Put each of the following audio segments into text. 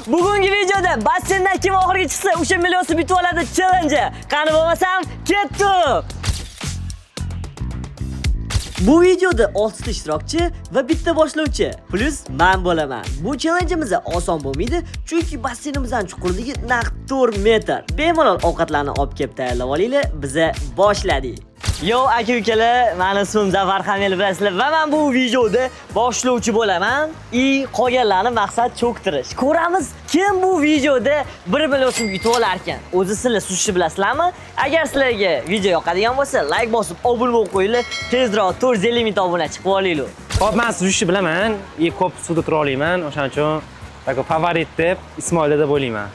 Bugungi videoda basseyndan kim oxirgi chiqsa, o'sha million so'm yutib oladi challenge. Qani bo'lmasam, ketdik. Bu videoda 6 ta ishtirokchi va bitta boshlovchi plus men bo'laman. Bu challengeimiz oson bo'lmaydi, chunki basseynimizning chuqurligi naq 4 metr. Bemalol ovqatlarni olib kelib tayyorlab olinglar, biza boshladik. Yo aka ukalar, meni ismim Zafar Hamil bilasizlar va men bu videoda boshlovchi bo'laman. I qolganlarni maqsad cho'ktirish. Ko'ramiz, kim bu videoda 1 million so'm yutib olar ekan. O'zi sizlar suzishni bilasizlarmi? Agar sizlarga video yoqadigan bo'lsa, like bosib obuna bo'lib qo'yinglar. Tezroq 450 ming obuna chiqib olinglar. Hop, men suzishni bilaman, и ko'p suvda tura olaman, o'shaning uchun такой favorit deb Ismoilda deb o'ylayman.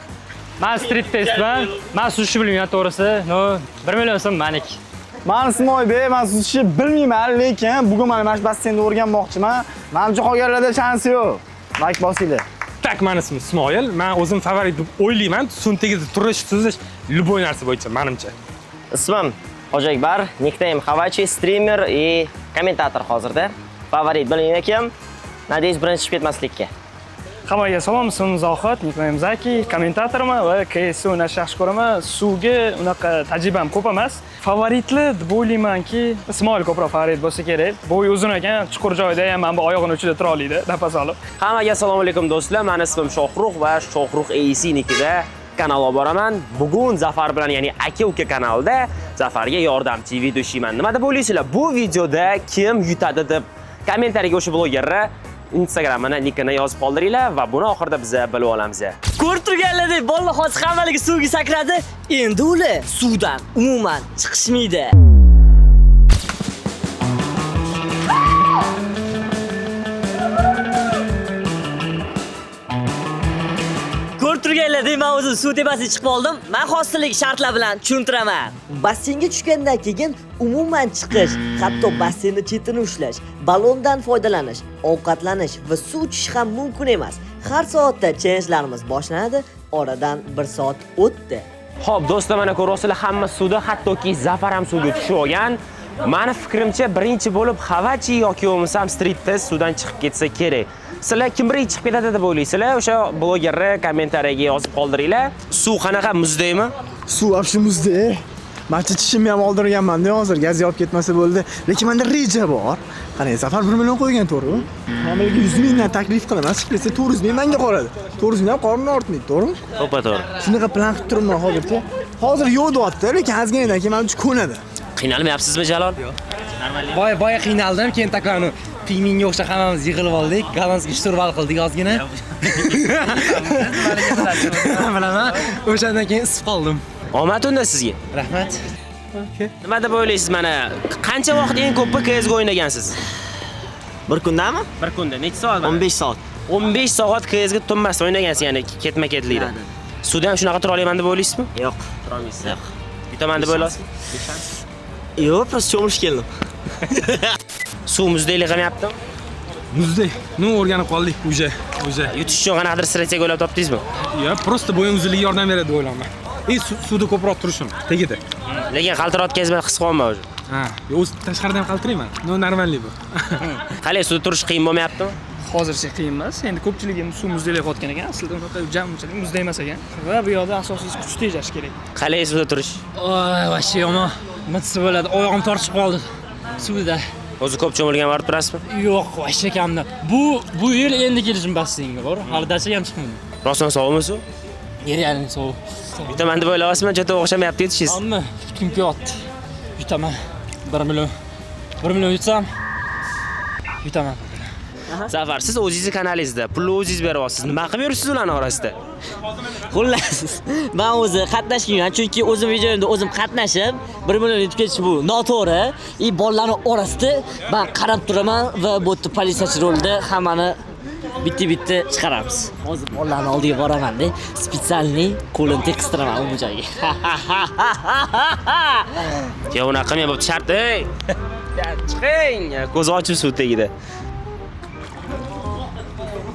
Man street testman. Man suzishni bilmayman to'g'risi. No, 1 million so'm maniki. Man Ismoilbek, man suzishni bilmayman, lekin bugun mana shu basseynda o'rganmoqchiman. Manimcha qolganlarda shansi yo'q. Like bosinglar. Так, mani ismim Ismoil. Men o'zim favorit deb o'ylayman. Suv tagida turish, suzish, любой narsa bo'yicha menimcha. Ismim Hoji Akbar, nickname Havachi, streamer и kommentator hozirda. Favorit bilmayman kim. Надеюсь, birinchi chiqib ketmaslikka. Hammaga salom, ismim Zohid, nickname Zaki, kommentatorman va CS o'ynashni yaxshi ko'raman. Suvga unaqa tajribam ko'p emas. Favoritli deb o'ylaymanki, Ismoil ko'proq favorit bo'lsa kerak. Bo'yi uzun ekan, chuqur joyda ham mana bu oyog'ini uchida tura oladi, nafas olib. Hammaga assalomu alaykum do'stlar. Mani ismim Shohrux va Shohrux AC nikida kanal olib boraman. Bugun Zafar bilan, ya'ni aka-uka kanalida Zafarga yordamchi ведущий man. Nima deb o'ylaysizlar? Bu videoda kim yutadi deb kommentariyaga o'sha blogerni Instagramini, nickini yozib qoldiringlar va buni oxirida biz bilib olamiz. Ko'rib turganlaridek, bolalar hozir hammaligi suvga sakradi. Endi ular suvdan umuman chiqishmaydi. Ko'rib turganlaridek, men o'zim suv tepasiga chiqib oldim. Men hozirlik shartlar bilan tushuntiraman. Basseynga tushgandan keyin umuman chiqish, hatto basseynni chetini ushlash, ballondan foydalanish, ovqatlanish va suv ichish ham mumkin emas. Har soatda challengelarimiz boshlanadi. Oradan 1 soat o'tdi. Xo'p, do'stlar, mana ko'ryapsizlar, hamma suvda, hattoki Zafar ham suvga tushib olgan. Mani fikrimcha, birinchi bo'lib Havachi yoki bo'lmasam Street Test suvdan chiqib ketsa kerak. Sizlar kim birinchi chiqib ketadi deb o'ylaysizlar? O'sha blogerni kommentariyaga yozib qoldiringlar. Suv qanaqa, muzdaymi? Suv вообще muzdek. Mancha tishimni ham oldirganman-da hozir, gaz yopib ketmasa bo'ldi. Lekin menda reja bor. Qarang, Zafar 1 million qo'ygan, to'g'rimi? Hamilga 100 mingdan taklif qilaman, chiqib ketsa 400 ming menga qoladi. 400 ming ham qorni ortmaydi, to'g'rimi? To'ppa to'g'ri. Shunaqa plan qilib turibman hozircha. Hozir yo'q deyapti, lekin ozginadan keyin manimcha ko'nadi. Qiynalmayapsizmi, Jalol? Boya boya qiynaldim, keyin takror pingvinga o'xshab hammamiz yig'ilib oldik. Gollandskiy штурвал qildik ozgina. Bilaman. O'shandan keyin isib qoldim. Omad unda sizga. Rahmat. Nima deb o'ylaysiz mana? Qancha vaqt eng ko'pi CS:GO o'ynagansiz? Bir kundami? Bir kunda necha soat? 15 soat. 15 soat CS:GO tinmasdan o'ynagansiz, ya'ni ketma-ketlikda. Suvda ham shunaqa tura olaman deb o'ylaysizmi? Yo'q. Tura olmaysiz. Yo'q. Yutaman deb o'ylaysizmi? Yo'q, просто cho'milish keldim. Suv muzdeklik qilmayaptimi? Muzdek. Ну, o'rganib qoldik уже, уже. Yutish uchun qanaqadir strategiya o'ylab topdingizmi? Yo, просто bo'yim uzunligi yordam beradi deb o'ylayman. И suvda ko'proq turishim tagida. Lekin qaltirayotganingiz bilan his qilyapman уже. Ha, o'zi tashqaridan ham qaltirayman. Но, нормальный bu. Qalay, suvda turish qiyin bo'lmayaptimi? Hozircha qiyin emas. Endi ko'pchiligi suv muzdek qotgan ekan. Aslida unaqa jam unchalik muzda emas ekan. Va bu yoqda asosiysi kuch tejash kerak. Qalay suvda turish? Oy, вообще yomon. Nima desa bo'ladi? Oyog'im tortishib qoldi suvda. O'zi ko'p cho'milgan borib turasizmi? Yo'q, вообще kamda. Bu yil endi kelishim basseynga bor. Hali dachaga ham chiqmadim. Rostdan sovuqmi suv? Реально sovuq. Yutaman deb o'ylayapsizmi? Juda o'xshamayapti yutishingiz. Hamma yutgim kelyapti. Yutaman. 1 million. 1 million yutsam yutaman. Zafar, siz o'zingizni kanalingizda pulni o'zingiz beryapsiz. Nima qilib yuribsiz ularning orasida? Xullas, men o'zi qatnashmayman, chunki o'zim videoimda o'zim qatnashib, 1 million yutib ketish bu noto'g'ri. И bolalarning orasida men qarab turaman va bu yerda politsiyachi rolida hammani bitta-bitta chiqaramiz. Hozir bolalarning oldiga boraman-da, специальный qo'lini teqistiraman bu joyga. Yo, unaqa qilmang, bo'pti, shart, ey. Chiqing. Ko'zi ochiq suv tagida.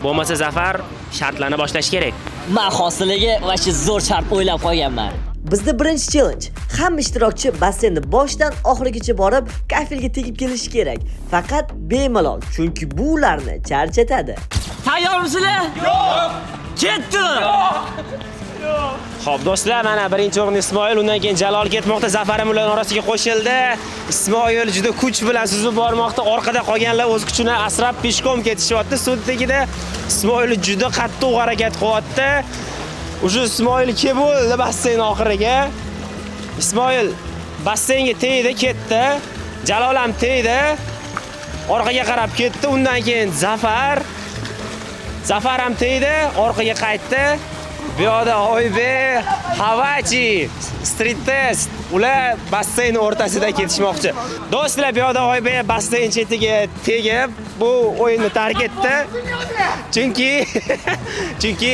Bo'lmasa Zafar shartlarni boshlash kerak. Men hosiliga вообще zo'r shart o'ylab qo'yganman. Bizda birinchi challenge. Hamma ishtirokchi basseynni boshdan oxirigacha borib, kafelga tegib kelishi kerak. Faqat bemalol, chunki bu ularni charchatadi. Tayyormisizlar? Yo'q. Ketdi. Xo'p, do'stlar, mana birinchi o'rinda Ismoil, undan keyin Jalol ketmoqda, Zafar ham ularning orasiga qo'shildi. Ismoil juda kuch bilan suzib bormoqda. Orqada qolganlar o'z kuchini asrab peshkom ketishyapti. Suv tagida Ismoil juda qattiq harakat qilyapti. O'sha Ismoil kelib bo'ldi basseyn oxiriga. Ismoil basseynga tegdi, ketdi. Jalol ham tegdi. Orqaga qarab ketdi. Undan keyin Zafar. Zafar ham tegdi, orqaga qaytdi. Bu yoqda Oybek, Havachi, Street Test ular basseyn o'rtasida ketishmoqchi. Do'stlar, bu yoqda Oybek basseyn chetiga tegib, bu o'yinni tark etdi. Chunki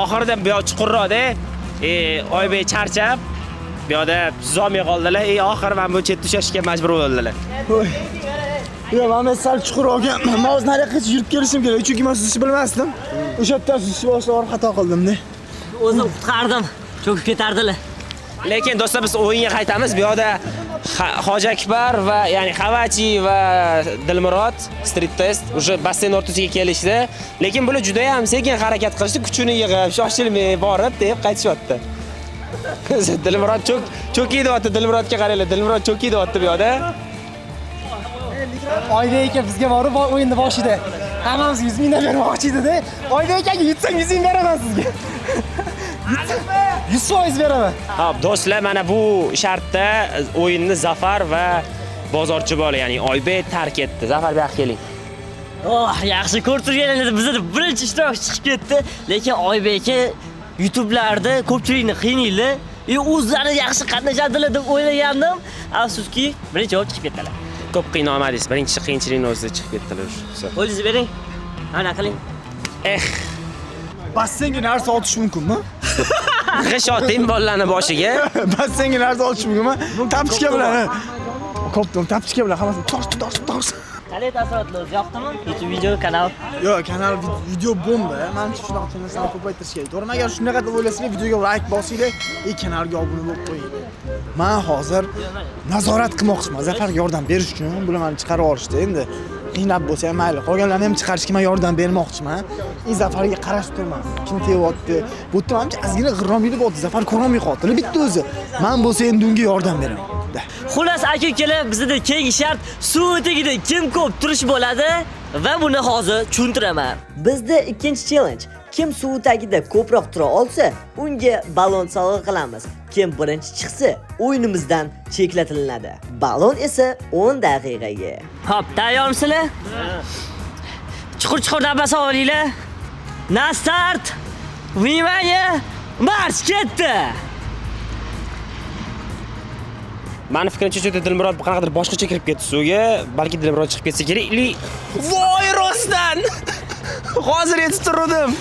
oxirida bu yoq chuqurroqda, Oybek charchab, bu yoqda suzolmay qoldilar. Oxiri mana bu chetda ushlashga majbur bo'ldilar. Yo'q, men sal chuqur olgan. Men o'z nariyoqqa yurib kelishim kerak, chunki men suzishni bilmasdim. O'sha yerdan suzishni boshlab xato qildim-da. O'zim qutqardim. Cho'kib ketardilar. Lekin do'stlar, biz o'yinga qaytamiz. Bu yoqda Hoji Akbar va ya'ni Havachi va Dilmurod Street Test уже basseyn o'rtasiga kelishdi. Lekin bular juda ham sekin harakat qilishdi, kuchini yig'ib, shoshilmay borib deb qaytishyapti. Dilmurod cho'kiyapti, Dilmurodga qaranglar, Dilmurod cho'kiyapti bu yoqda. Oybek aka bizga borib o'yinni boshida hammamizga 100 mingdan bermoqchi edi-da. Oybek akaga yutsam 100 ming beraman sizga. 100% beraman. Xo'p, do'stlar, mana bu shartda o'yinni Zafar va bozorchi bola, ya'ni Oybek tark etdi. Zafar, bu yoqqa keling. Oh, yaxshi ko'rib turganingiz bizda birinchi ishtirokchi chiqib ketdi, lekin Oybek aka YouTube'larda ko'pchilikni qiynaydi. O'zlari yaxshi qatnashadilar deb o'ylagandim. Afsuski, birinchi bo'lib chiqib ketdilar. Ko'p qiynalmadingiz. Birinchi qiyinchilikning o'zida chiqib ketdilar. Qo'lingizni bering. Mana qiling. Eh. Basseynga narsa otish mumkinmi? G'ish oting bolalarning boshiga. Basseynga narsa otish mumkinmi? Tapchka bilan. Kopdim, tapchka bilan hammasini tosh tosh tosh. Qalay taassurotlar yoqdimi? YouTube video kanal. Yo'q, kanal video bomba. Menimcha shunaqa narsani ko'paytirish kerak. To'g'rimi? Agar shunaqa deb o'ylasanglar, videoga like bosinglar, kanalga obuna bo'lib qo'yinglar. Men hozir nazorat qilmoqchiman. Zafarga yordam berish uchun bular meni chiqarib yuborishdi. Endi qiynab bo'lsa ham mayli, qolganlarni ham chiqarishga men yordam bermoqchiman. Zafarga qarashib turman. Kim teyapti? Bu yerda menimcha ozgina g'irromlik bo'lyapti. Zafar ko'rolmay qoldi. Bitta o'zi. Men bo'lsa endi unga yordam beraman. Xullas, aka ukalar, bizda keyingi shart suv tagida kim ko'p turish bo'ladi va buni hozir tushuntiraman. Bizda ikkinchi challenge. Kim suv tagida ko'proq tura olsa, unga balon sovg'a qilamiz. Kim birinchi chiqsa, o'yinimizdan cheklatilinadi. Balon esa 10 daqiqaga. Xo'p, tayyormisizlar? Chuqur-chuqur nafas olinglar. Na start. Внимание! Marsh ketdi. Mani fikrimcha, shu yerda Dilmurod qanaqadir boshqacha kirib ketdi suvga, balki Dilmurod chiqib ketsa kerak. Ili voy rostdan. Hozir yetib turdim.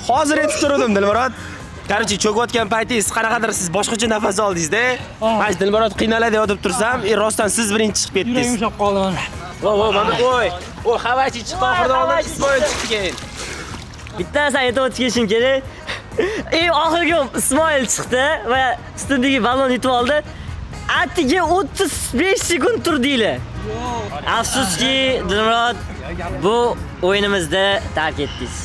Hozir yetib turdim Dilmurod. Qarachi, cho'kayotgan paytingiz qanaqadir siz boshqacha nafas oldingiz-da. Mana Dilmurod qiynaladi deb tursam, rostdan siz birinchi chiqib ketdingiz. Yuragim ushlab qoldi mana. Voy, voy, mana voy. O, Havachi chiqdi oxirida oldin Ismoil chiqdi keyin. Bitta narsani aytib o'tishim kerak. Oxirgi Ismoil chiqdi va ustundagi balon yutib oldi. Atiga 35 sekund turdinglar. Afsuski, Dilmurod, bu o'yinimizda tark etdingiz.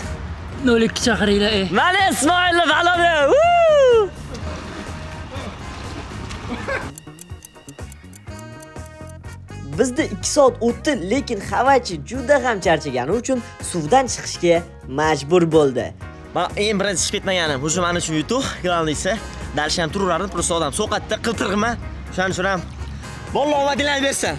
02 chaqiringlar. Mana Ismoilning baloni. Bizda 2 soat o'tdi, lekin Havachi juda ham charchagani uchun suvdan chiqishga majbur bo'ldi. Men eng birinchi chiqib ketmaganim, o'sha men uchun yutuq, главныйsi. Dальше ham turaverardim, просто odam so'qatda qiltirg'ima. O'shaning uchun ham Vallohu omadinglarni bersin.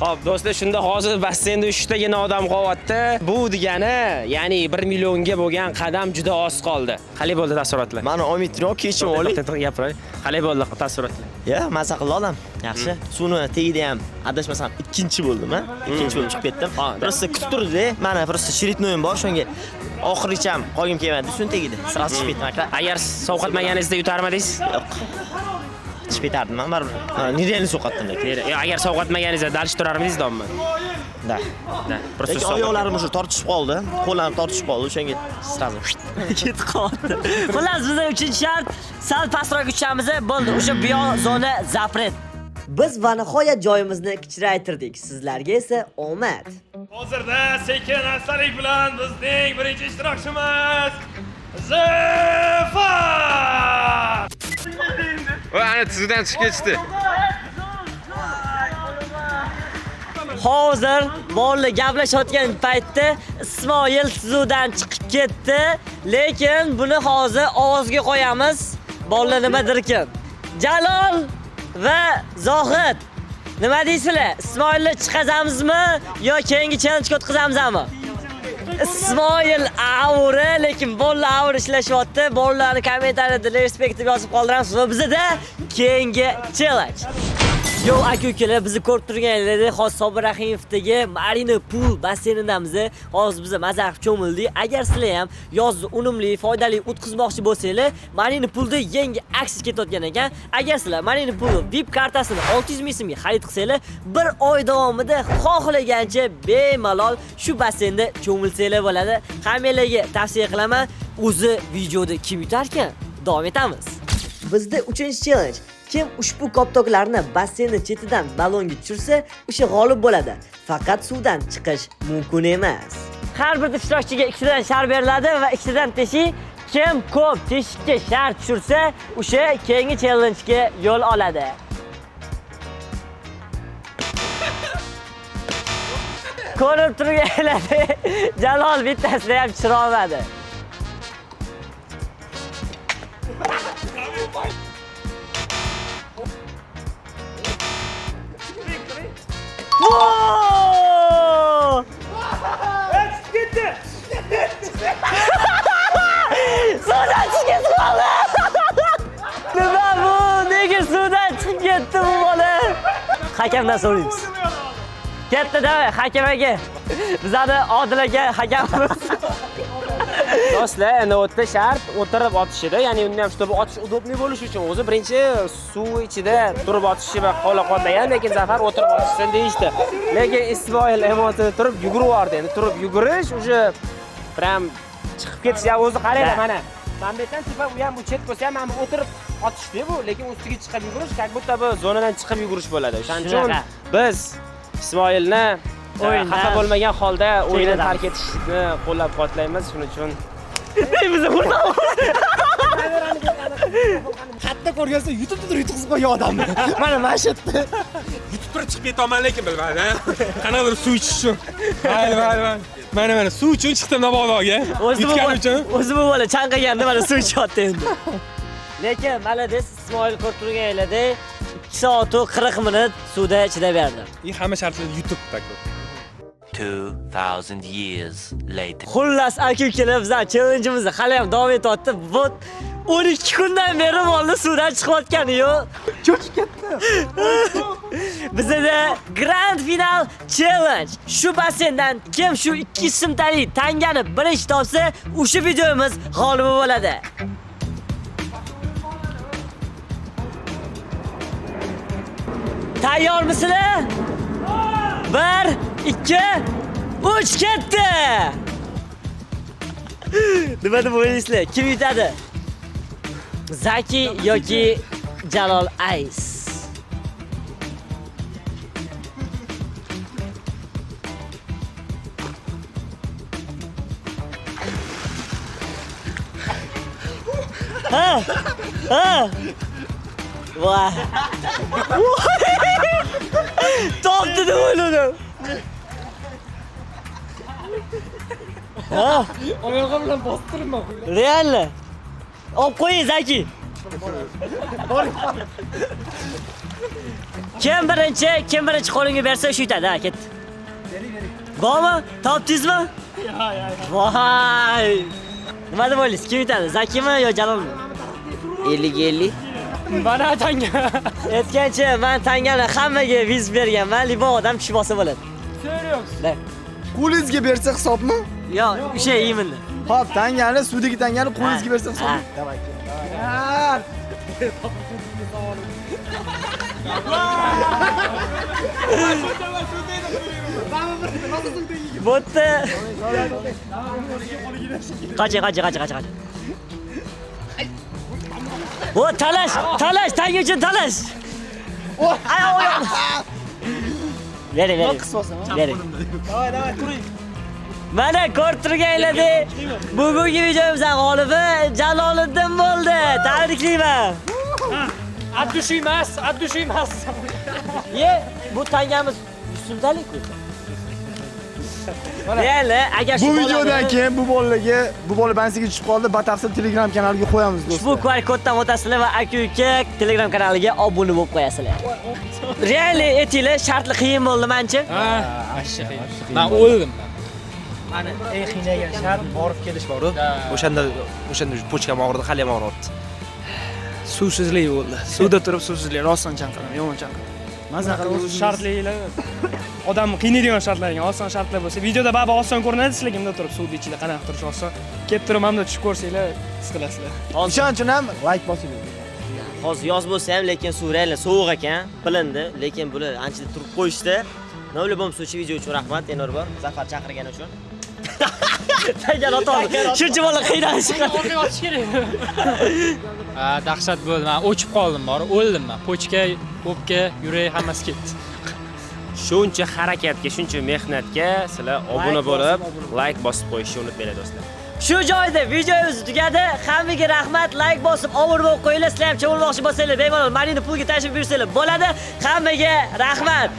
Xo'p, do'stlar, shunda hozir basseynda 3 tagina odam qolyapti. Bu degani, ya'ni 1 millionga bo'lgan qadam juda oz qoldi. Qalay bo'ldi taassurotlar? Mani umid yo'q, kechim oling. Gapiray. Qalay bo'ldi taassurotlar? Ya, maza qildi odam. Yaxshi. Suvni tagida ham adashmasam ikkinchi bo'ldim, ha? Ikkinchi bo'lib chiqib ketdim. Просто kutib turdi, mana просто shiritnoyim bor, shunga oxirigacha ham qolgim kelmadi, suvni tagida. Sразу chiqib ketdim aka. Agar sovqotmaganingizda yutarmidingiz? Yo'q. Chiqib ketardim men baribir. Нереально sovqotdim lekin. Yo'q, agar sovqotmaganingizda dalish turarmidingiz dommi? Da. Da. Просто Lekin oyoqlarim уже tortishib qoldi, qo'llarim tortishib qoldi, o'shanga сразу ketib qoldi. Xullas, bizda 3-shart sal pastroq uchamiz, bo'ldi. O'sha bu yoq zona zapret. Biz va nihoyat joyimizni kichraytirdik. Sizlarga esa omad. Hozirda sekin astalik bilan bizning birinchi ishtirokchimiz Zafar! Va ana tizdan chiqib ketdi. Hozir bolalar gaplashayotgan paytda Ismoil tizuvdan chiqib ketdi, lekin buni hozir ovozga qo'yamiz. Bolalar nimadirkin? Jalol va Zohid, nima deysizlar? Ismoilni chiqazamizmi yo keyingi challenge o'tkazamizmi? Ismoil avri, lekin bolalar avri ishlashyapti. Bolalarni kommentariyada respekt deb yozib qoldiramiz va bizda keyingi challenge. Yo, aka-ukalar, bizni ko'rib turganlaringizdek, hozir Sobir Rahimovdagi Marina Pool basseynidamiz. Hozir biz maza qilib cho'mildik. Agar sizlar ham yozni unumli, foydali o'tkazmoqchi bo'lsanglar, Marina Poolda yangi aksiya ketayotgan ekan. Agar sizlar Marina Pool VIP kartasini 600 ming so'mga xarid qilsanglar, bir oy davomida xohlagancha bemalol shu basseynda cho'milsanglar bo'ladi. Hammanglarga tavsiya qilaman. O'zi videoda kim yutarkan? Davom etamiz. Bizda 3-challenge. Kim ushbu koptoklarni basseynni chetidan ballonga tushirsa, o'sha g'olib bo'ladi. Faqat suvdan chiqish mumkin emas. Har bir ishtirokchiga ikkitadan shar beriladi va ikkitadan teshik. Kim ko'p teshikka shar tushirsa, o'sha keyingi challenge'ga yo'l oladi. Ko'rib turganlaringizdek, Jalol bittasini ham tushira olmadi. Wow! Ketdi. Suvdan chiqib qoldi. Nima bu? Nega suvdan chiqib ketdi bu bola? Hakamdan so'raymiz. Ketdi, davay, hakam aka. Bizani Odil aka hakamimiz. Do'stlar, endi o'tda shart o'tirib otishida, ya'ni unda ham чтобы otish удобный bo'lishi uchun o'zi birinchi suv ichida turib otishi va qo'llab-quvvatlagan, lekin Zafar o'tirib otishsin deyishdi. Lekin Ismoil emotsiyada turib yugurib yubordi. Endi turib yugurish уже prям chiqib ketish, ya o'zi qaranglar mana. Mana bu yerdan tepa, u ham bu chet bo'lsa ham mana bu o'tirib otishdi bu, lekin ustiga chiqib yugurish, как будто bu zonadan chiqib yugurish bo'ladi. O'shaning uchun biz Ismoilni xafa bo'lmagan holda o'yinni tark etishni qo'llab-quvvatlaymiz. Shuning uchun bizni xursand. Qatta ko'rgansa yutib turib yutqizib qo'ygan odamni. Mana mana shu yerda. Yutib turib chiqib ketaman, lekin bilmadim. Qanaqadir suv ichish uchun. Mayli, mayli, mayli. Mana mana suv uchun chiqdim Navoiyga. Yutganim uchun. O'zi bu bola chanqaganda mana suv ichyapti endi. Lekin malades, Ismoil ko'rib turganlaridek 2 soat 40 minut suvda chidab berdi. Hamma shartlarni yutib takib. 2000 years later. Xullas, aka-ukalar, bizning challenge'imiz hali ham davom etyapti. Bu 12 kundan beri molni suvdan chiqayotgani yo'q. Cho'chib ketdi. Bizda Grand Final Challenge. Shu basseyndan kim shu 2 simtali tangani birinchi topsa, o'sha videomiz g'olibi bo'ladi. Tayyormisizlar? 1 2 3 ketdi. Nima deb o'ylaysizlar? Kim yutadi? Zaki yoki Jalol Ays? Ha! Ha! Voy! Topdi deb o'yladim. Ha? Oyog'im bilan bostirma. Realmi? Olib qo'ying Zaki. Kim birinchi qo'lingga bersa o'sha yutadi, ha, ketdi. Bormi? Topdingizmi? Voy! Nima deb o'ylaysiz? Kim yutadi? Zakimi yo Jalolmi? 50-50. Mana tanga. Aytgancha, men tangani hammaga viz berganman, libo odam tushib olsa bo'ladi. Serios. Qo'lingizga bersa hisobmi? Yo'q, o'sha yeyman. Hop, tangani, suvdagi tangani qo'lingizga bersa hisobmi? Davay. Bo'tdi. Qachi, qachi, qachi, qachi, qachi. O talash, talash, tanga uchun talash. Ay, oyoq. Bering, bering. Bering. Давай, давай, turing. Mana ko'rib turganlaringdek, bugungi videomizning g'olibi Jaloliddin bo'ldi. Tabriklayman. От души emas, от души emas. Ye, bu tangamiz 100 so'mdalik-ku. Real, agar shu Bu videodan bolani- keyin bu bolalarga, bu bola bansiga tushib qoldi, batafsil Telegram kanaliga qo'yamiz Ushbu do'stlar. QR koddan o'tasizlar va aka uka Telegram kanaliga obuna bo'lib qo'yasizlar. Real aytinglar, shartli qiyin bo'ldi mancha. Men o'ldim. Mani eng qiynagan shart borib kelish bor-u. O'shanda почка m og'ridi, hali ham og'riyapti. Suvsizlik bo'ldi. Suvda turib suvsizlik, rostdan chanqadim, yomon chanqadim. Maza qilib. Shartliklar odamni qiynaydigan shartlar ekan, oson shartlar bo'lsa, videoda baribir oson ko'rinadi, sizlarga bunday turib suvni ichida qanaqa turish oson. Kelib turib mana bunday tushib ko'rsanglar, siqilasizlar. O'shaning uchun ham like bosinglar. Hozir yoz bo'lsa ham, lekin suv real sovuq ekan, bilindi, lekin bular ancha turib qo'yishdi. В любом случае video uchun rahmat yana bir bor Zafar chaqirgani uchun. Tangan otoldi. Shuncha bola qiynalish. Orqaga otish kerak. Ha, dahshat bo'ldi. Men o'chib qoldim bor, o'ldim men. Почка, o'pka, yurak hammasi ketdi. Shuncha harakatga, shuncha mehnatga sizlar obuna bo'lib, like bosib qo'yishni unutmanglar do'stlar. Shu joyda videomiz tugadi. Hammaga rahmat. Like bosib, obuna bo'lib qo'yinglar. Sizlar ham cho'milmoqchi bo'lsanglar, bemalol Marina Poolga tashrif buyursanglar bo'ladi. Hammaga rahmat.